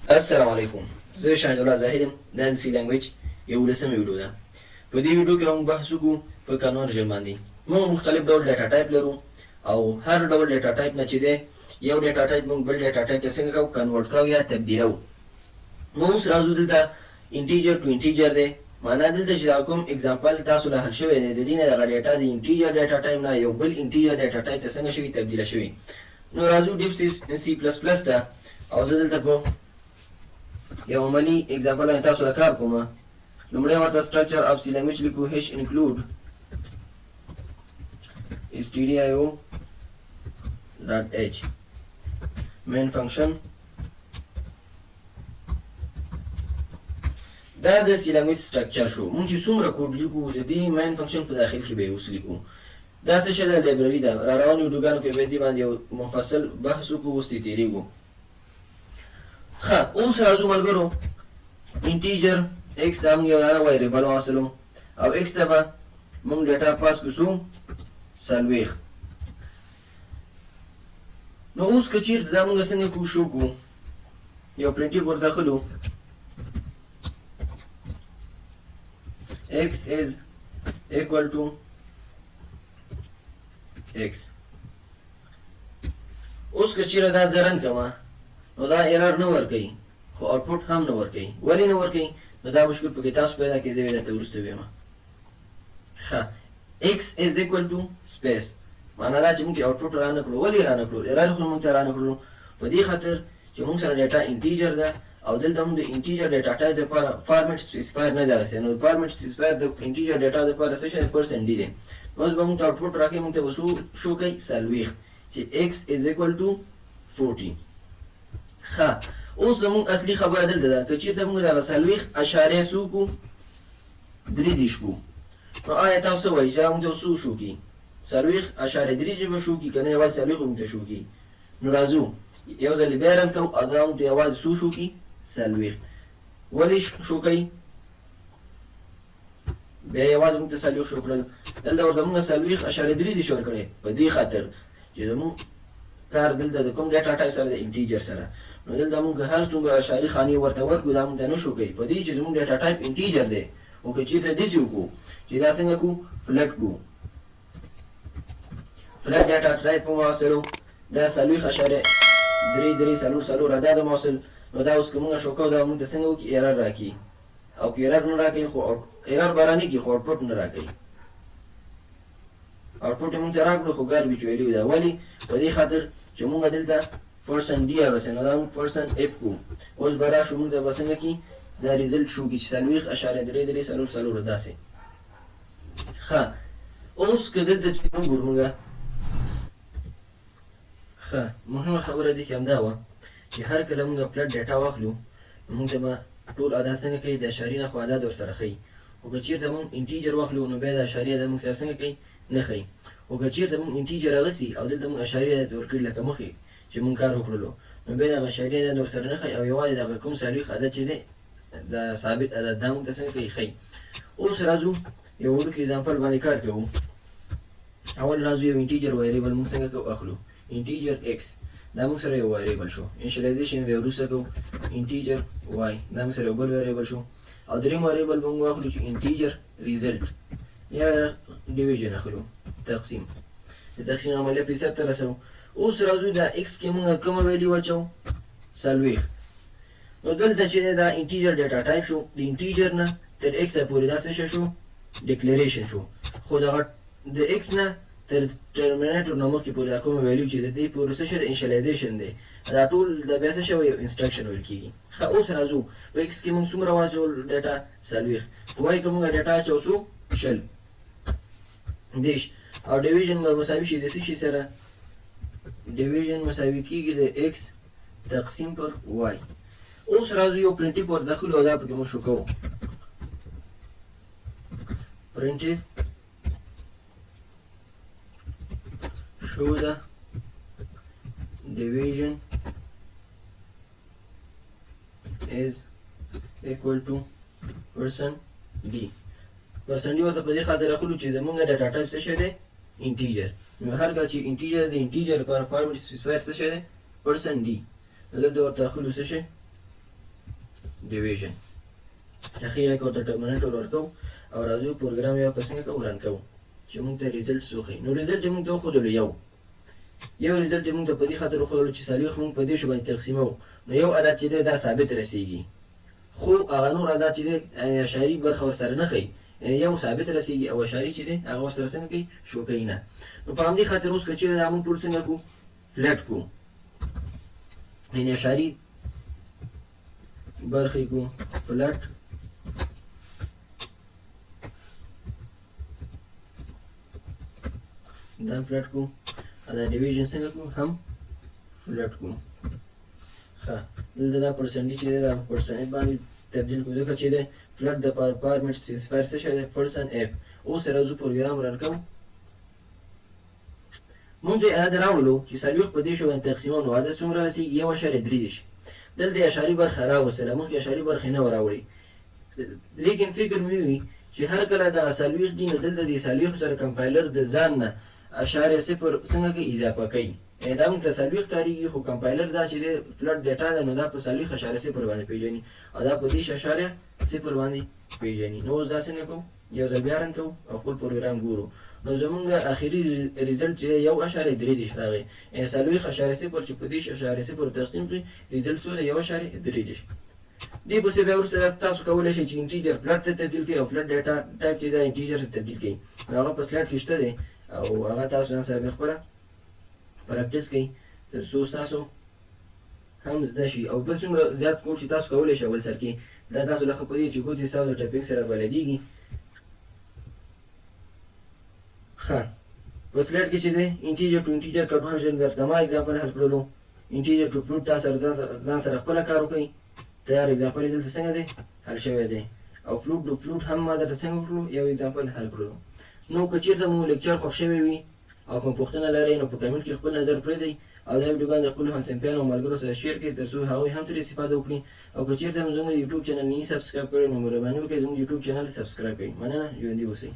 السلام علیکم، زه شاهد الله زاهد یم. دا د سی لنګویج یولسمه ویډیو ده. په دې ویډیو کې موږ بحث وکړو په conversion باندې. موږ مختلف ډول data type لرو او هر ډول data type نه چې دی یو data type موږ بل data type ته څنګه کوو، convert کوو یا تبدیلوو. نو اوس راځو دلته integer to integer دی. معنا دلته چې دا کوم example تاسو له حل شوی دی، د دې نه دغه data د integer data type نه یو بل integer data type ته څنګه شوی، تبدیله شوی. نو راځو Dev C++ ته او زه دلته په یو عملي example باندې تاسو له کار کوم. لومړی ورته structure of C language لیکو، #include stdio.h، main function. دا د C language structure شو. مونږ چې څومره کوډ لیکو، د دې main function په داخل کې به یې اوس لیکو. دا څه شی ده؟ library ده. را روانو ویډیوګانو کې به دې باندې یو مفصل بحث وکړو، اوس ترې تېرېږو. ښه، اوس راځو ملګرو، integer x، دا موږ یو دانه variable واخلو او x ته به موږ data pass کړو څو؟ 40. نو اوس که چېرته دا موږ څنګه کوو، شو کوو، یو printf ورته اخلو، x is equal to x. اوس که چیرې دا زه run کوم، نو دا error نه ورکوي خو output هم نه ورکوي. ولې نه ورکوي؟ نو دا مشکل پکې تاسو پیدا کړئ، زه یې درته وروسته ویم. ښه، x is equal to space، معنا دا چې موږ output را نه کړو. ولې را نه کړو؟ error خو موږ ته را نه کړو په دې خاطر چې موږ سره data integer ده او دلته موږ د integer data type دپاره format specifier نه دی اخیستی. نو format specifier د integer data دپاره څه شی؟ %d دی. نو اوس به موږ ته output راکوي، موږ ته به څو شو کوي؟ 40، چې x is equal to 40. ښه، اوس زموږ اصلي خبره دلته ده، که چېرته موږ دغه 40 اشاریه څو کړو، 33 کړو، نو آیا تاسو څه وایئ چې دا موږ ته څو شو کړي؟ 40.33 به شو کړي که نه یوازې 40 موږ ته شو کړي؟ نو راځو یو ځل بیا run کوو او دا موږ ته یوازې څو شو کړي؟ 40. ولې شو کوي؟ بیا یوازې موږ ته 40 شو کړل. دلته ورته موږ 40.33 ورکړی په دې خاطر چې زموږ کار دلته د کوم data type سره؟ د integer سره. نو دلته موږ هر څومره اشاري خانې ورته ورکړو، دا موږ ته نه شو کوي په دې چې زموږ data type integer دی. او که چېرته داسې وکړو چې دا څنګه کړو، float کړو، float data type واصلو، دا 40.3344 عدد واصل. نو دا اوس که موږ شو کوو، دا موږ ته څنګه وکړي؟ error راکړي. او که error نه راکوي، خو error به رانه کړي خو output نه راکوي. output یې موږ ته راکړو خو garbage value ده. ولې؟ په دې خاطر چې موږ دلته %d اخیستی، نو دا موږ %f کو. اوس به راشو، موږ ته به څنګه کړي؟ دا result شو کړي چې 40.3344 داسې. ښه، اوس که دلته چې وګورو موږ، ښه، مهمه خبره دې کې همدا وه چې هر کله موږ float data واخلو، موږ ته به ټول اعداد څنګه کوي؟ د اشارې نه خو اعداد ورسره ښیي. خو که چېرته موږ integer واخلو، نو بیا د اشارې عدد موږ سره څنګه کوي؟ نه ښیي. خو که چېرته موږ integer اخیستي او دلته موږ اشارې عدد ورکړي، لکه مخکې چې موږ کار وکړلو، نو بیا دغه اشارې عدد ورسره نه ښیي او یوازې دغه کوم 40 عدد چې دی، د ثابت عدد، دا موږ ته څنګه کوي؟ ښیي. اوس راځو یو وړوکی example باندې کار کوو. اول راځو یو integer variable موږ څنګه کوو؟ اخلو integer x، دا موږ سره یو variable شو. initialization به وروسته کوو. integer y، دا موږ سره یو بل variable شو. او دریم variable به موږ واخلو چې integer result یا division اخلو، تقسیم، د تقسیم عملیه پرې سرته رسوو. اوس راځو دا x کې موږ کومه value واچوو؟ 40. نو دلته چې دا integer data type شو، د integer نه تر x پورې دا څه شو؟ declaration شو. خو دغه د x نه تر terminator نه مخکې پورې دا کومه value چې د دې پورې څه شی د initialization دی، دا ټول د بیا څه شوی؟ یو instruction ویل کېږي. ښه، اوس راځو په x کې موږ څومره واچول data؟ 40. په y کې موږ data اچو څو؟ 20 30. او division به مساوي شي د څه شي سره؟ division مساوي کېږي د x تقسیم پر y. اوس راځو یو printf ور داخلو او دا پکې موږ شو کوو، printf show the division is equal to %d. %d ورته په دې خاطر اخلو چې زمونږ data type څه شی دی؟ integer. نو هر کله چې integer، د integer لپاره format specifier څه شی دی؟ %d. نو دلته ورته اخلو څه شی؟ division. اخیره کې ورته terminate ورکو او راځو پروګرام یې په څنګه کوو، run کوو چې موږ ته result څه وښیي. نو result یې موږ ته وښودلو یو یو result یې موږ ته په دې خاطر وښودلو چې 40 موږ په 30 باندې تقسیموو، نو یو عدد چې دی دا ثابت رسیږي، خو هغه نور عدد چې دی اعشاري برخه ورسره نه ښیي، یعنې یو ثابت رسیږي او اعشاري چې دی هغه ورسره څنګه کوي، شو کوي نه. نو په همدې خاطر اوس که چېرې دا موږ ټول څنګه کړو، float کو، یعنې اعشاري برخې کو float دا float کو، دا division څنګه کو، هم float کو. ښه، دلته دا percent چې دی دا percent باندې تبدیل کو، ځکه چې دی float د format specifier څه شی دی، percent f. اوس راځو پروګرام run کوو. موږ ته عدد راوړلو چې 40 په 30 باندې تقسیموو، نو عدد څومره رسېږي، 1.33. دلته اعشاري برخه راوستله، مخکې اعشاري برخې نه وه راوړې، لیکن فکر مې وي چې هر کله دغه 40 دي نو دلته د 40 سره کمپایلر د ځان نه اعشاریه صفر څنګه کوي، اضافه کوي. یعنې دا موږ ته 40 کارېږي، خو کمپایلر دا چې دی float data ده نو دا په 40.0 باندې پېژني او دا په 30.0 باندې پېژني. نو اوس دا څنګه کوو، یو ځل بیا run کوو او خپل پروګرام ګورو. نو زمونږ اخري result چې دی 1.33 راغی، یعنې 40.0 چې په 30.0 تقسیم کړي result څو دی، 1.33. دې پسې بیا وروسته تاسو کولی شئ چې integer float ته تبدیل کړئ او float data type چې دا integer ته تبدیل کړئ، نو هغه په slide کې شته دی او هغه تاسو ځان سره بیا خپله practice کړئ تر څو ستاسو هم زده شي. او بل څومره زیات کوډ چې تاسو کولی شئ اول سر کې دا تاسو له ښه په دې چې ګوتې ستاسو د typing سره بلدېږي. ښه، په slide کې چې دی integer to integer conversion درته ما example حل کړلو. integer to float تاسو ځان سره خپله کار وکړئ، تیار example یې دلته څنګه دی حل شوی دی. او float to float هم ما درته څنګه وکړو، یو example حل کړلو. نو که چېرته مو lecture خوښ شوی وي او کوم پوښتنه لرئ نو په comment کې خپل نظر پرېږدئ او دا ویډیوګان د خپلو همصنفیانو او ملګرو سره share کړئ تر څو هغوی هم ترې استفاده وکړي. او که چېرته مو زموږ د YouTube channel نه subscribe کړی نو مهرباني وکړئ زموږ YouTube channel subscribe کړئ. مننه، ژوندي اوسئ.